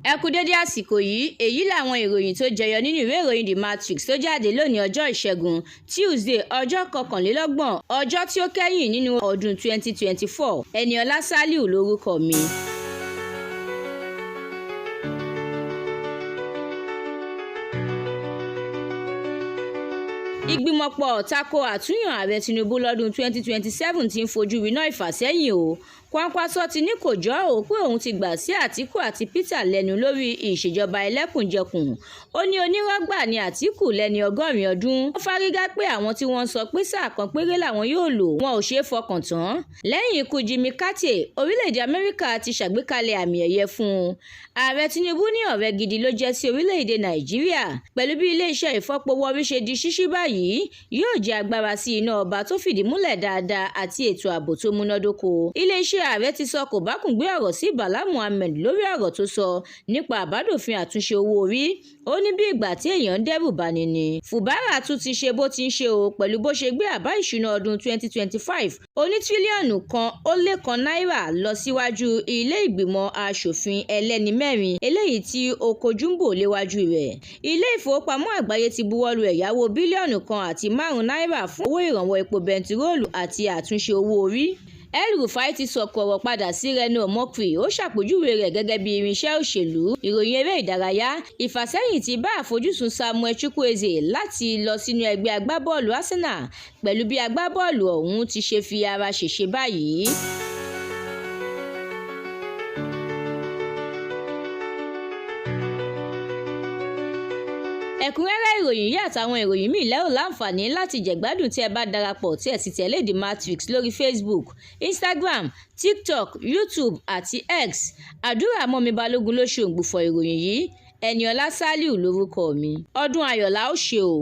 Ẹ kú dédé àsìkò yìí. Èyí làwọn ìròyìn tó jẹyọ nínú ìwé ìròyìn The Matrix tó jáde lónìí, ọjọ́ Ìṣẹ́gun Tuesday, ọjọ́ 31, ọjọ́ tí ó kẹ́yìn nínú ọdún 2024. Ẹniọlá Saliu lórúkọ mi. Ìgbìmọ̀pọ̀ tako àtúnyàn Ààrẹ Tinubu lọ́dún 2027 ti ń fojú winá ìfàsẹ́yìn o. Kwankwaso ti ní kò jọ́ ò pé òun ti gbà sí Àtìkù àti Peter lẹ́nu lórí ìṣèjọba ẹlẹ́kùnjẹkùn. Ó ní onírọ́gbà ní Àtìkù lẹ́ni 80 ọdún. Ó fárígá pé àwọn tí wọ́n ń sọ pé sáà kan péré làwọn yóò lò, wọn ò ṣeé fọkàn tán. Lẹ́yìn ikú Jimmy Carter, orílẹ̀-èdè Amẹ́ríkà ti ṣàgbékalẹ̀ àmì ẹ̀yẹ fún un. Ààrẹ Tinubu ní ọ̀rẹ́ gidi ló jẹ́ sí orílẹ̀-èdè Nàìjíríà. Pẹ̀lú bí iléeṣẹ́ ìfọpo Warri ṣe di ṣíṣí báyìí, yóò jẹ́ agbára sí iná ọba tó fìdí múlẹ̀ dáadáa àti ètò ààbò tó múnádóko. Iléeṣẹ́ ààrẹ ti sọ kòbákùngbé ọ̀rọ̀ sí Bala Muhammed lórí ọ̀rọ̀ tó sọ nípa àbádòfin àtúnṣe owó orí. Ó ní bí ìgbà tí èèyàn ń dẹ́rù bani ni. Fubara tún ti ṣe bó ti ń ṣe o pẹ̀lú bó ṣe gbé àbá ìṣúná ọdún 2025 oní tírílíọ̀nù 1.01 náírà lọ síwájú ilé ìgbìmọ̀ aṣòfin ẹlẹ́ni mẹ́rin, eléyìí tí Okonjo léwájú rẹ̀. Ilé ìfowópamọ́ àgbáyé ti buwọ́lu ẹ̀yáwó bílíọ̀nù 1.5 náírà fún owó ìrànwọ́ epo bẹntiróòlù àti àtúnṣe owó orí. El-Rufai ti sọ̀kò ọ̀rọ̀ padà sí Reno Omokri, ó ṣàpèjúwe rẹ̀ gẹ́gẹ́ bí irinṣẹ́ òṣèlú. Ìròyìn eré ìdárayá. Ìfàsẹ́yìn ti bá àfojúsùn Samuel Chukwueze láti lọ sínú ẹgbẹ́ agbábọ́ọ̀lù Arsenal pẹ̀lú bí agbábọ́ọ̀lù ọ̀hún ti ṣe fi ara ṣèṣe báyìí. Ẹ̀kúnrẹ́rẹ́ ìròyìn yìí àtàwọn ìròyìn míì lẹ́ ò láǹfààní láti jẹ̀gbádùn tí ẹ bá darapọ̀ tí ẹ sì tẹ̀lé The Matrix lórí Facebook, Instagram, TikTok, YouTube àti X. Àdúrà Mọ́mi Balógun ló ṣe òǹgbùfọ̀ ìròyìn yìí. Ẹniọlá Saliu lórúkọ mi. Ọdún ayọ̀ la ó ṣe o.